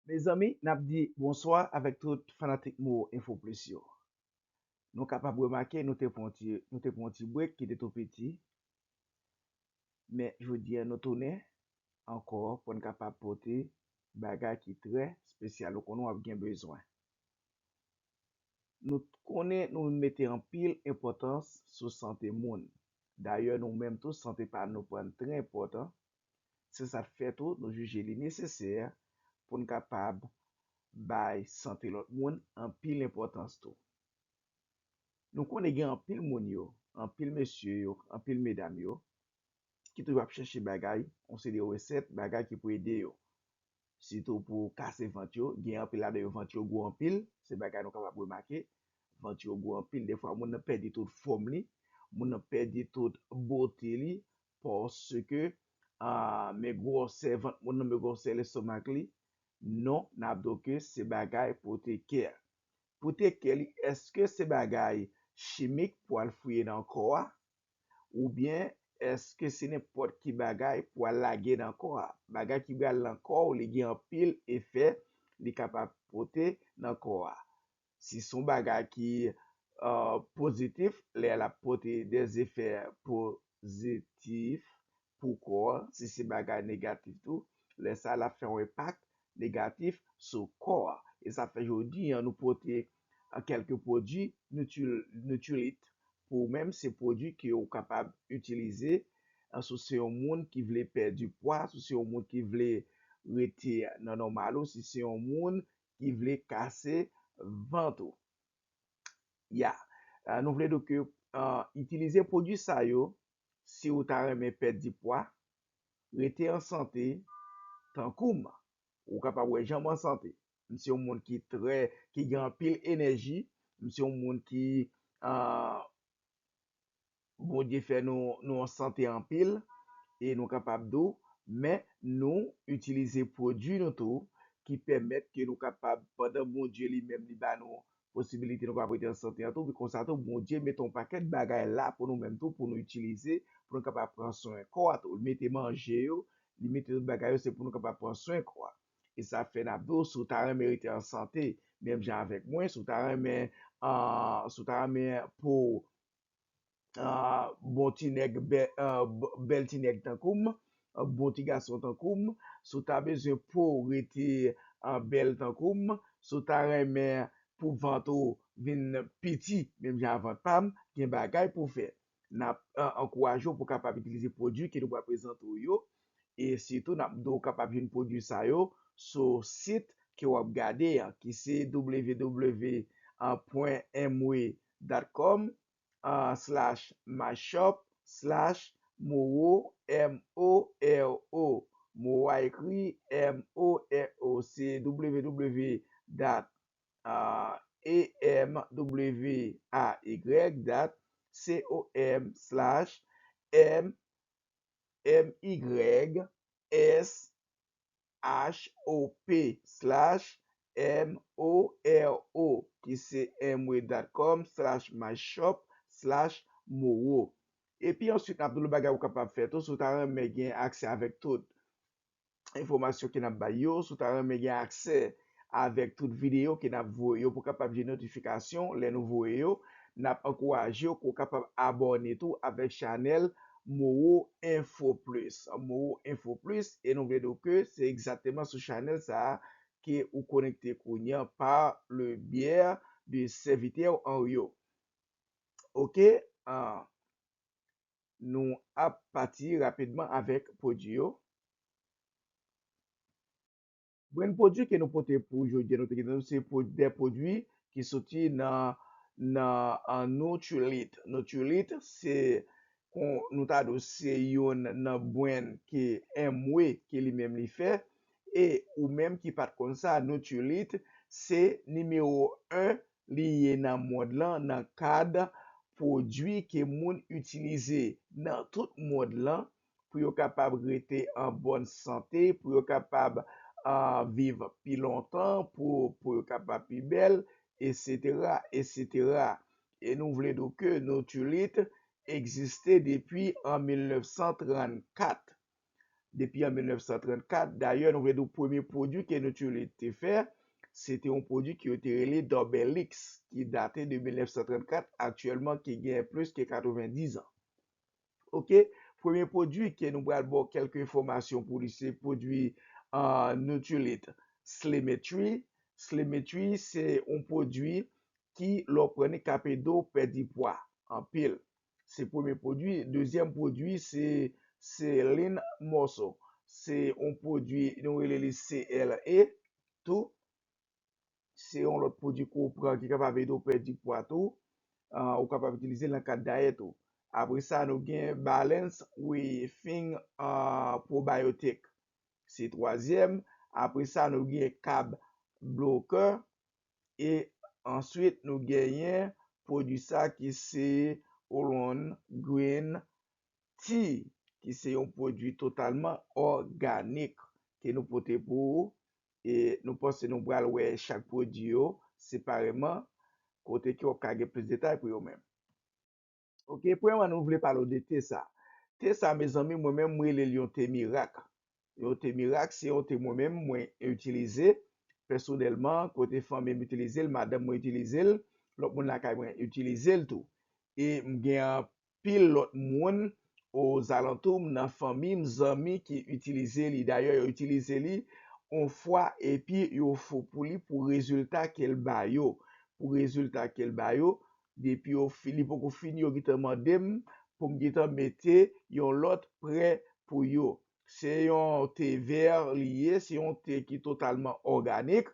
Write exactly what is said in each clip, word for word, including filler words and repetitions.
Mezanmi, n ap di bonswa avèk tout fanatik Mo Info Plus yo. Nou kapab remake nou te pran ti, nou te pran ti brek ki te tou piti, men jodi a nou tounen ankò pou n kapab pote bagay ki trè espesyal. Ou konnen w ap gen bezwen. Nou konnen nou mete anpil enpòtans sou sante moun. Dayè, nou menm tou, sante pa nou pran trè enpòtan. Se sa k fè tou, nou jije li nesesè pou n kapab bay sante lòt moun anpil enpòtans tou. Nou konnen gen anpil moun yo, anpil mesye yo, anpil medam yo, ki toujou ap chèche bagay, yon seri de resèt, bagay ki pou ede yo. Sitou pou kase vant yo, gen anpil ladan yo vant yo gwo anpil, se bagay nou kapab remake, vant yo gwo anpil, defwa moun nan pèdi tout fòm li, moun nan pèdi tout bote li, paske, ah, men gwosè vant moun nan, men gwosè lestomak li, non, n ap di w ke se bagay pote kè. Pote kè li, èske se bagay chimik pou al fouye nan kò a? Oubyen èske se nenpòt ki bagay pou al lage nan kò a? Bagay ki pral nan kò w, li gen anpil efè li kapab pote nan kò a. Si se yon bagay ki, euh, pozitif, lè l ap pote de efè pozitif pou kò a, si se bagay negatif tou, lè sa a l ap fè yon enpak negatif sou kò a. E sa fè jodi a nou pote, euh, kèlke pwodui Nutri-, Nutrilite. Pou ou menm, se pwodui ke ou kapab itilize, euh, si w se yon moun ki vle pèdi pwa, si w se yon moun ki vle rete nan nòmal ou, si w se yon moun ki vle kase vant ou. Ya. Ah, nou vle di w ke, ah, itilize pwodui sa yo, si ou ta renmen pèdi pwa, rete an sante, tankou m. Ou kapab wè jan m an sante. M se yon moun ki trè, ki gen anpil enèji. M se yon moun ki, ah, Bondye fè nou, nou an sante anpil, e nou kapab di w, men nou itilize pwodui nou tou ki pèmèt ke nou kapab, pandan Bondye li menm li ba nou posibilite nou kapab rete an sante an tou, konsa tou, Bondye mete yon pakèt bagay la pou nou menm tou, pou nou itilize, pou nou kapab pran swen kò a tou. Li mete manje yo, li mete tout bagay yo, se pou nou kapab pran swen kò a. E sa fè n ap di w, si w ta renmen rete an sante, menm jan avèk mwen, si w ta renmen, ah, si w ta renmen pou ah, bon ti nèg, bè-, ah, b-, bèl ti nèg tankou m, ah, bon ti gason tankou m, si w ta bezwen po w rete, ah, bèl tankou m, si w ta renmen pou vant ou vin piti, menm jan a vant pa m, gen bagay pou w fè. N ap, ah, ankouraje w pou w kapab itilize pwodui ke nou pral prezante w yo. E sitou, n ap di w kapab jwenn pwodui sa yo sou sit ke w ap gade a, ki se w w w pwen m w dot com, ah, slash myshop slash moro, M O R O. Moro a ekri M O R O. Se w w w dot, ah, M W A Y dot com slash M Y S H O P slash M O R O, ki se M W dot com slash myshop slash moro. Epi answit, n ap di w lòt bagay ou kapab fè tou, si w ta renmen gen aksè avèk tout enfòmasyon ke n ap bay yo, si w ta renmen gen aksè avèk tout videyo ke n ap voye yo, pou w kapab jwenn notifikasyon lè nou voye yo, n ap ankouraje w pou w kapab abòne tou avèk chanèl Moro Info Plus. Moro Info Plus, e nou vle di w ke se egzakteman sou chanèl sa a ke ou konekte kounye a par le biais de sèvitè Henrio. Oke, ah, nou ap pati rapidman avèk pwodui yo. Brand pwodui ke nou pote pou jodi a, nou te gen se pwo-, de pwodui ki soti nan, nan, ah, Nutrilite. Nutrilite, se kon nou ta di w, se youn nan brand ke M W ke li menm li fè. E ou menm ki pa t konn sa, Nutrilite se nimewo en li ye nan mond lan, nan kad pwodui ke moun itilize nan tout mond lan pou yo kapab rete an bòn sante, pou yo kapab, ah, viv pi lontan, pou, pou yo kapab pi bèl, etsetera, etsetera. E nou vle di w ke Nutrilite egziste depi an mil nèf san trannkat. depi an mil nèf san trannkat. Dayè, nou vle di w premye pwodui ke Nutrilite te fè, se te yon pwodui ke yo te rele Double X, ki date de mil nèf san trannkat, aktyèlman ki gen plis ke katrevendiz an. Oke, premye pwodui ke nou pral ba w kèlke enfòmasyon pou li, se pwodui uh, Nutrilite Slimetry. Slimetry se yon pwodui ki lè w pran li k ap ede w pèdi pwa anpil. Se premye pwodui. Dezyèm pwodui se, se Lean Muscle. Se yon pwodui, nou rele li C L E tou. Se yon lòt pwodui ke w pran ki kapab ede w pèdi pwa tou. Uh, ou kapab itilize l nan kad dayèt ou. Apre sa, nou gen Balance with Think uh, Probiotic. Se twazyèm. Apre sa, nou gen Carb Blocker. E answit, nou genyen pwodui sa ki se Olon Green Tea, ki se yon pwodui totalman òganik ke nou pote pou ou. E nou panse nou pral wè chak pwodui yo separeman, kote ke w ap ka gen plis detay pou yo menm. Oke, premyèman, nou vle pale w de te sa. Te sa, mezanmi, mwen menm, mwen rele l yon te mirak. Yon te mirak, se yon te mwen menm, mwen itilize pèsonèlman, kote fanmi m itilize l, madanm mwen itilize l, lòt moun lakay mwen itilize l tou. E m gen anpil lòt moun ozalantou m, nan fanmi m, zanmi ki itilize li. Dayè, yo itilize li yon fwa epi yo fou pou li, pou rezilta ke l ba yo. Pou rezilta ke l ba yo, depi yo fi-, li poko fini, yo gentan mande m pou m gentan mete yon lòt prè pou yo. Se yon te vè li ye, se yon te ki totalman òganik,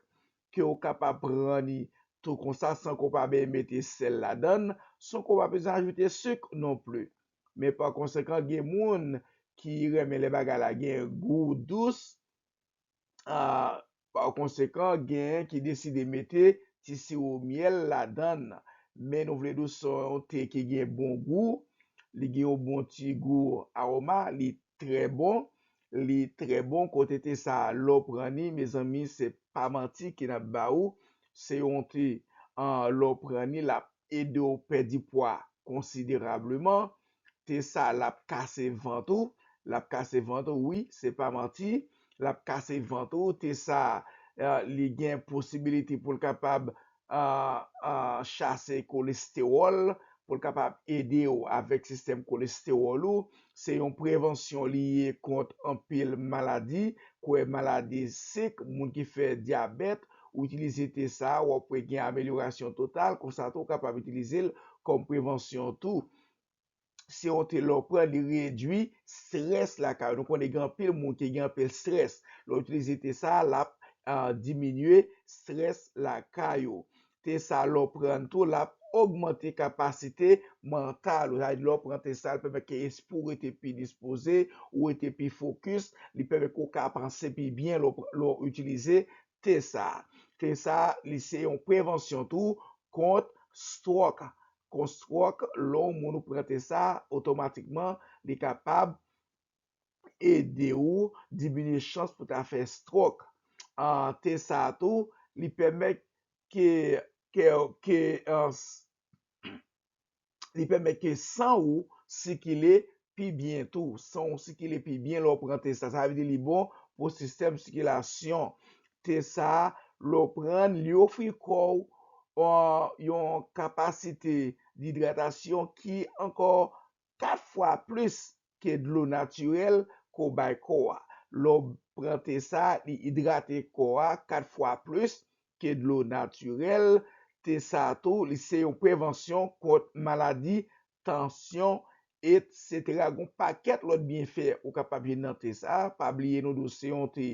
ke w kapab pran li tou konsa san ke w pa bezwen mete sèl ladan l, san ke w pa bezwen ajoute sik non pli. Men pa konsekan, gen moun ki renmen lè bagay la gen gou dous, ah, pa konsekan, genyen ki deside mete ti siwo myèl ladan l. Men nou vle di w se yon te ki gen bon gou, li gen yon bon ti gou awoma, li trè bon, li trè bon. Kote te sa a, lè w pran li, mezanmi, se pa manti ke n ap ba ou, se yon te, ah, lè w pran li, l ap ede w pèdi pwa konsiderableman. Te sa, l ap kase vant ou, l ap kase vant ou, wi, se pa manti, l ap kase vant ou. Te sa, eh, li gen posibilite pou l kapab, ah, ah, chase kolestewòl, pou l kapab ede w avèk sistèm kolestewòl ou. Se yon prevansyon li ye kont anpil maladi, kwè maladi sik, moun ki fè dyabèt, ou itilize te sa, w ap wè gen amelyorasyon total, konsa tou w kapab itilize l kòm prevansyon tou. Se yon te lè w pran, li redui strès lakay ou. Nou konnen gen anpil moun ki gen anpil strès. Lè w itilize te sa, l ap, ah, diminye strès lakay ou. Te sa, lè w pran tou, l ap ogmante kapasite mantal ou. Sa vle di, lè w pran te sa, l pèmèt ke espri w rete pi dispoze, ou rete pi fokis, li pèmèt ke w ka panse pi byen lè w pr-, lè w itilize te sa. Te sa, li se yon prevansyon tou kont stroke. Kont stroke, lè yon moun ou pran te sa, otomatikman, li kapab ede w diminye chans pou ta fè stroke. Ah, te sa tou, li pèmèt ke, ke, ke, ah, s-, li pèmèt ke san ou sikile pi byen tou. San ou sikile pi byen lè w pran te sa. Sa vle di li bon pou sistèm sikilasyon. Te sa, lè w pran, li ofri kò w, ah, yon kapasite didratasyon ki ankò kat fwa plis ke dlo natirèl ke w bay kò a. Lè w pran te sa, li idrate kò a kat fwa plis ke dlo natirèl. Te sa tou, li se yon prevansyon kont maladi, tansyon, etsetera. Gon pakèt lòt byenfè ou kapab jwenn nan te sa. Pa bliye nou di w se yon te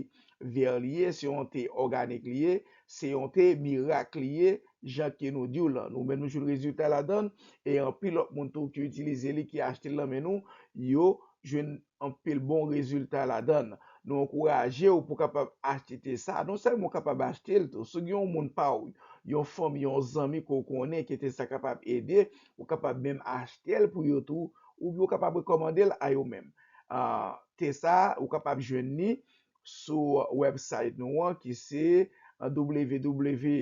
vè li ye, se yon te òganik li ye, se yon te mirak li ye, jan ke nou di w lan. Nou menm nou jwenn rezilta ladan l, e anpil lòt moun tou ki itilize li, ki achte l nan men nou, yo jwenn anpil bon rezilta ladan l. Nou ankouraje w pou w kapab achte te sa. Non sèlman w kapab achte l tou, si w gen yon moun pa w, yon fanmi, yon zanmi ke w konnen ke te sa kapab ede, ou kapab menm achte l pou yo tou, oubyen w kapab rekòmande l a yo menm. Ah, te sa, ou kapab jwenn li sou website nou an ki se, ah, w w w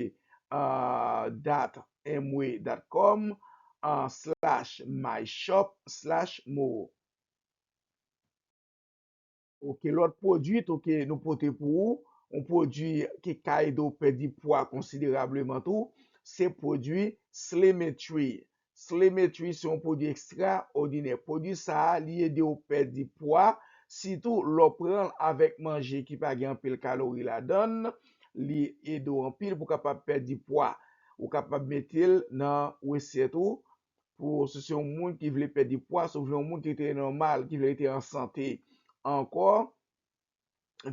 dot m w dot com, ah, slash my shop slash moro. Ok, lòt pwodui tou ke nou pote pou ou, yon pwodui ki ka ede w pèdi pwa konsiderableman tou, se pwodui Slimetry. Slimetry se yon pwodui ekstraòdinè. Pwodui sa a, li ede w pèdi pwa, sitou lè w pran l avèk manje ki pa gen anpil kalori ladan l. Li ede w anpil pou w kapab pèdi pwa. Ou kapab mete l nan resèt ou pou si w se yon moun ki vle pèdi pwa, si w vle yon moun ki rete nòmal, ki vle rete an sante ankò.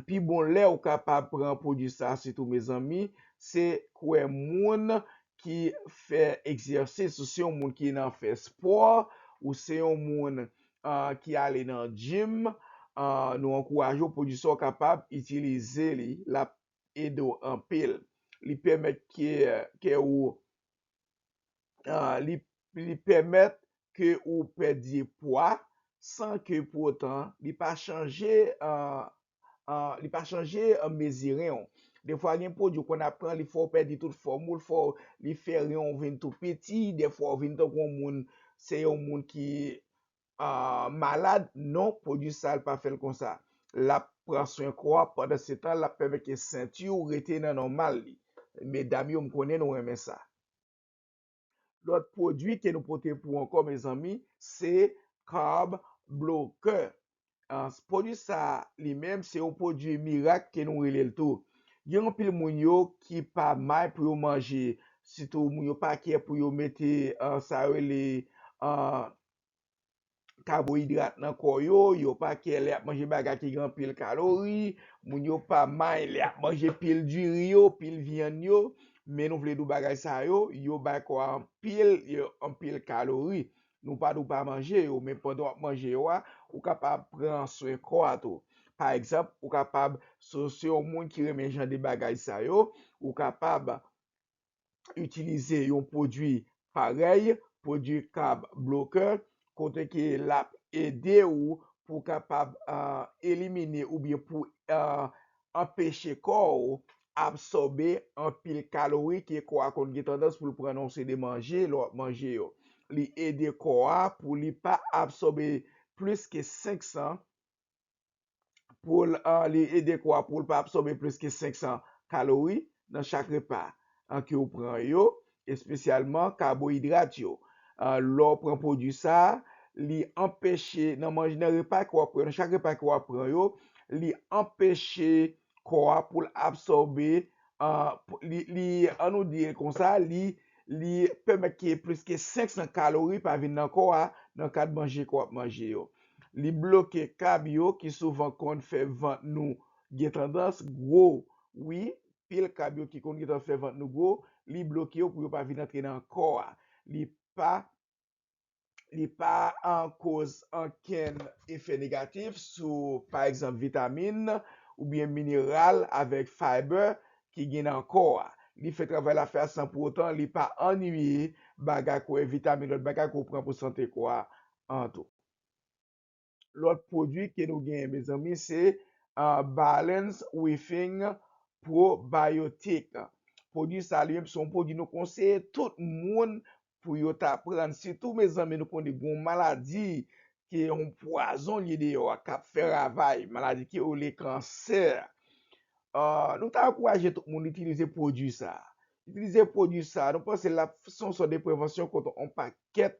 Pi bon lè ou kapab pran pwodui sa, sitou mezanmi, se kwè moun ki fè egzèsis, ou se yon moun ki nan fè spò, ou se yon moun ah, ki ale nan gym, ah, nou ankouraje w, pwodui sa w kapab itilize li, l ap ede w anpil. Li pèmèt ke, ke ou, ah, li, li pèmèt ke ou pèdi pwa san ke pou otan li pa chanje, ah, ah, li pa chanje, ah, mezi ren w. Defwa gen pwodui w konn ap pran, li fè w pèdi tout fòm ou, l fè w, li fè ren w vin tou piti, defwa w vin tankou yon moun, se yon moun ki ah, malad, non, pwodui sa a pa fè l konsa. L ap pran swen kò a, pandan se tan, l ap pèmèt ke senti w rete nan nòmal li. Medam yo, m konnen nou renmen sa. Lòt pwodui ke nou pote pou w ankò, mezanmi, se Carb Blocker. Ah, pwodui sa a, li menm, se yon pwodui mirak ke nou rele l tou. Gen anpil moun yo ki pa may pou yo manje, sitou moun yo pa kè pou yo mete, ah, sa yo rele, ah, kaboyidrat nan kò yo, yo pa kè lè y ap manje bagay ki gen anpil kalori, moun yo pa may lè y ap manje pil diri yo, pil vyann yo, men nou vle di w bagay sa yo, yo bay kò a anpil, yo, anpil kalori. Nou pa di w pa manje yo, men pandan w ap manje yo a, ou kapab pran swen kò a tou. Pa egzanp, ou kapab, si w se yon moun ki renmen jan de bagay sa yo, ou kapab itilize yon pwodui parèy, pwodui Carb Blocker, kote ke l ap ede w pou w kapab, ah, elimine oubyen pou, ah, anpeche kò w absòbe anpil kalori ke kò a konn gen tandans pou l pran nan yon seri de manje lè w ap manje yo. Li ede kò a pou li pa absòbe plis ke senk san pou l, ah, li ede kò a pou l pa absòbe plis ke senk san kalori nan chak repa, ah, ke w pran yo, espesyalman kaboyidrat yo. Ah, lè w pran pwodui sa a, li anpeche nan manje, nan repa ke w ap pran, nan chak repa ke w ap pran yo, li anpeche kò a pou l absòbe, ah, pou, li, li, an nou di l konsa, li, li pèmèt ke plis ke senk san kalori pa vin nan kò a nan kad manje ke w ap manje yo. Li bloke kab yo ki souvan konn fè vant nou gen tandans gwo. Wi, pil kab yo ki konn gen tandans fè vant nou gwo, li bloke yo pou yo pa vin antre nan kò a. Li pa, li pa, ah, koz ankenn efè negatif sou, pa egzanp, vitamin oubyen mineral avèk fayba ki gen nan kò a. Li fè travay l ap fè a san pou otan li pa annuye bagay ke w, vitamin, lòt bagay ke w pran pou sante kò a an tou. Lòt pwodui ke nou genyen, mezanmi, se, ah, Balance Within Probiotic. Pwodui sa li menm se yon pwodui nou konseye tout moun pou yo ta pran. Sitou, mezanmi, nou konnen gen yon maladi ke yon pwazon li ye deyò a k ap fè ravaj, maladi ke yo rele kansè. Ah, nou ta ankouraje tout moun itilize pwodui sa. Itilize pwodui sa, nou panse l ap se yon sòt de prevansyon kont yon pakèt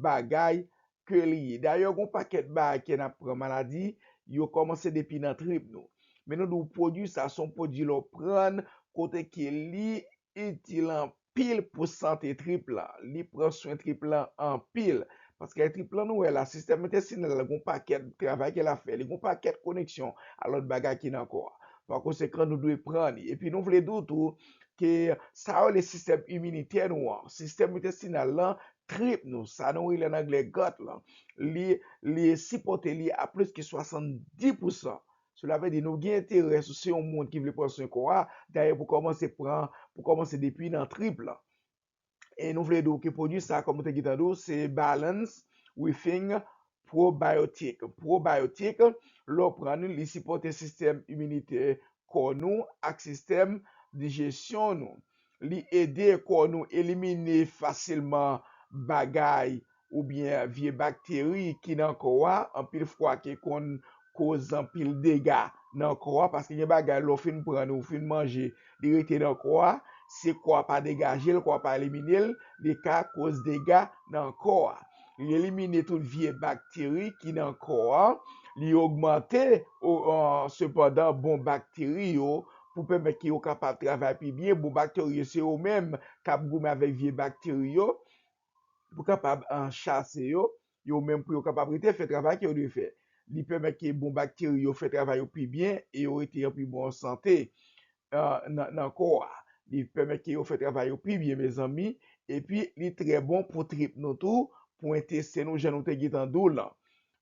bagay ke li ye. Dayè, gen yon pakèt bagay ke n ap pran maladi, yo kòmanse depi nan trip nou. Men nou di w pwodui sa, se yon pwodui lè w pran l, kote ke li itil anpil pou sante trip lan. Li pran swen trip lan anpil. Paske trip lan nou wè la, sistèm entestinal la, gen yon pakèt travay ke l ap fè. Li gen yon pakèt koneksyon a lòt bagay ki nan kò a. Pa konsekan, nou dwe pran li. Epi nou vle di w tou ke sa yo rele sistèm iminitè nou an, sistèm entestinal lan, trip nou, sa nou rele an anglè gut lan, li, li sipòte li a plis ke swasanndis pousan. Sela vle di nou gen enterè si w se yon moun ki vle pran swen kò a, dayè pou kòmanse pran, pou kòmanse depi nan trip lan. E nou vle di w ke pwodui sa, kòm ou te gentan di w, se Balance Within Probiotic. Probiotic, lè w pran li, li sipòte sistèm iminitè kò nou ak sistèm dijesyon nou. Li ede kò nou elimine fasilman bagay oubyen vye bakteri ki nan kò a, anpil fwa ki konn koz anpil dega nan kò a, paske gen bagay lè w fin pran li, ou fin manje, li rete nan kò a, si kò a pa degaje l, kò a pa elimine l, li ka koz dega nan kò a. Li elimine tout vye bakteri ki nan kò a, li ogmante, o, an, sepandan, bon bakteri yo pou pèmèt ke yo kapab travay pi byen. Bon bakteri yo, se yo menm k ap goumen avèk vye bakteri yo pou kapab, an, chase yo, yo menm pou yo kapab rete fè travay ke yo dwe fè. Li pèmèt ke bon bakteri yo fè travay yo pi byen e yo rete an pi bon sante, an, nan, nan kò a. Li pèmèt ke yo fè travay yo pi byen, mezanmi, epi li trè bon pou trip nou tou, pou entesten nou, jan nou te gentan di w lan.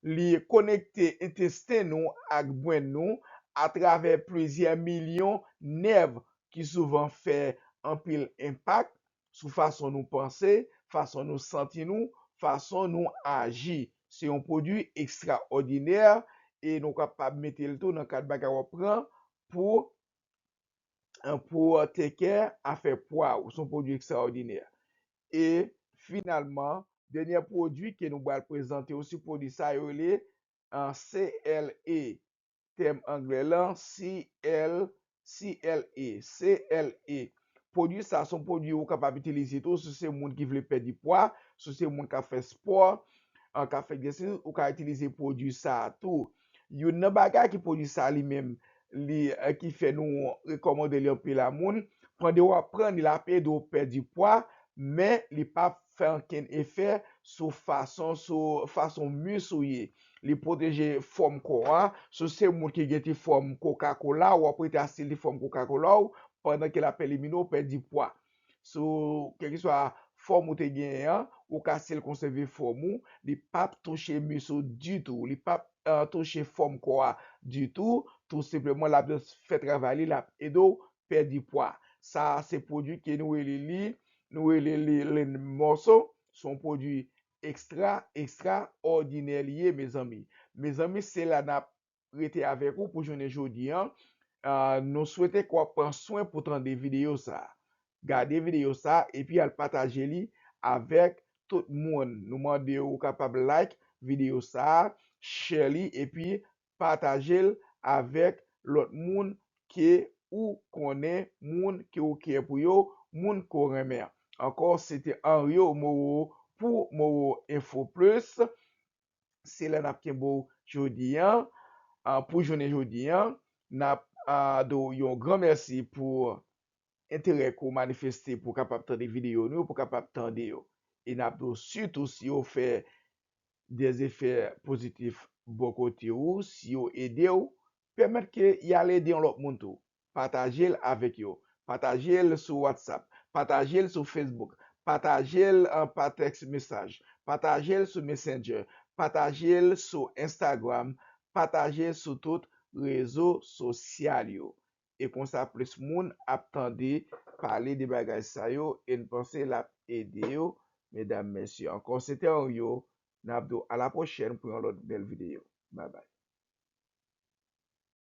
Li konekte entesten nou ak brenn nou atravè plizyè milyon nèv ki souvan fè anpil enpak sou fason nou panse, fason nou santi nou, fason nou aji. Se yon pwodui ekstraòdinè e nou kapab mete l tou nan kad bagay w ap pran pou, pou take care afè pwa ou. Se yon pwodui ekstraòdinè. E finalman, dènye pwodui ke nou pral prezante w sou pwodui sa yo rele, an, C L E. Tèm anglè lan, C L, C L E, C L E. Pwodui sa, se yon pwodui ou kapab itilize tou si w se moun ki vle pèdi pwa, si w se moun k ap fè spò, an, k ap fè egzèsis, ou ka itilize pwodui sa a tou. Youn nan bagay ki pwodui sa a li menm, li, eh, ki fè nou rekòmande li anpil a moun, pandan w ap pran li, l ap ede w pèdi pwa, men li p ap fè ankenn efè sou fason, sou fason mis ou ye. Li pwoteje fòm kò a. Si w se moun ki gen ti fòm Coca-Cola, w ap rete astil ti fòm Coca-Cola w pandan ke l ap elimine w pèdi pwa. So, kèlkeswa fòm ou te genyen an, ou ka still konsève fòm ou, li p ap touche mis ou ditou, li p ap, eh, touche fòm kò a ditou, tou senpleman, l ap just fè travay li, l ap ede w pèdi pwa. Sa a se pwodui ke nou rele li, nou rele li Lean Muscle, se yon pwodui ekstra, ekstraòdinè li ye, mezanmi. Mezanmi, se la n ap rete avèk ou pou jounen jodi an. Ah, nou swete ke w ap pran swen pou tande videyo sa a. Gade videyo sa a epi al pataje li avèk tout moun. Nou mande w kapab like videyo sa a, share li, epi pataje l avèk lòt moun ke ou konnen, moun ke ou care pou yo, moun ke w renmen. Ankò, se te Henrio Moreau pou Moreau Info Plus. Se la n ap kenbe w jodi an, ah, pou jounen jodi an. N ap, ah, di w yon gran mèsi pou enterè ke w manifeste pou w kapab tande videyo nou yo, pou w kapab tande yo. E n ap di w sitou si yo fè de efè pozitif bò kote w, si yo ede w, pèmèt ke y al ede yon lòt moun tou. Pataje l avèk yo. Pataje l sou WhatsApp. Pataje l sou Facebook. Pataje l, ah, pa tèks mesaj. Pataje l sou Messenger. Pataje l sou Instagram. Pataje l sou tout rezo sosyal yo. E konsa plis moun ap tande pale de bagay sa yo e n panse l ap ede yo. Medam, mesye, ankò, se te Henrio. N ap di w a la pwochèn pou yon lòt bèl videyo. Babay.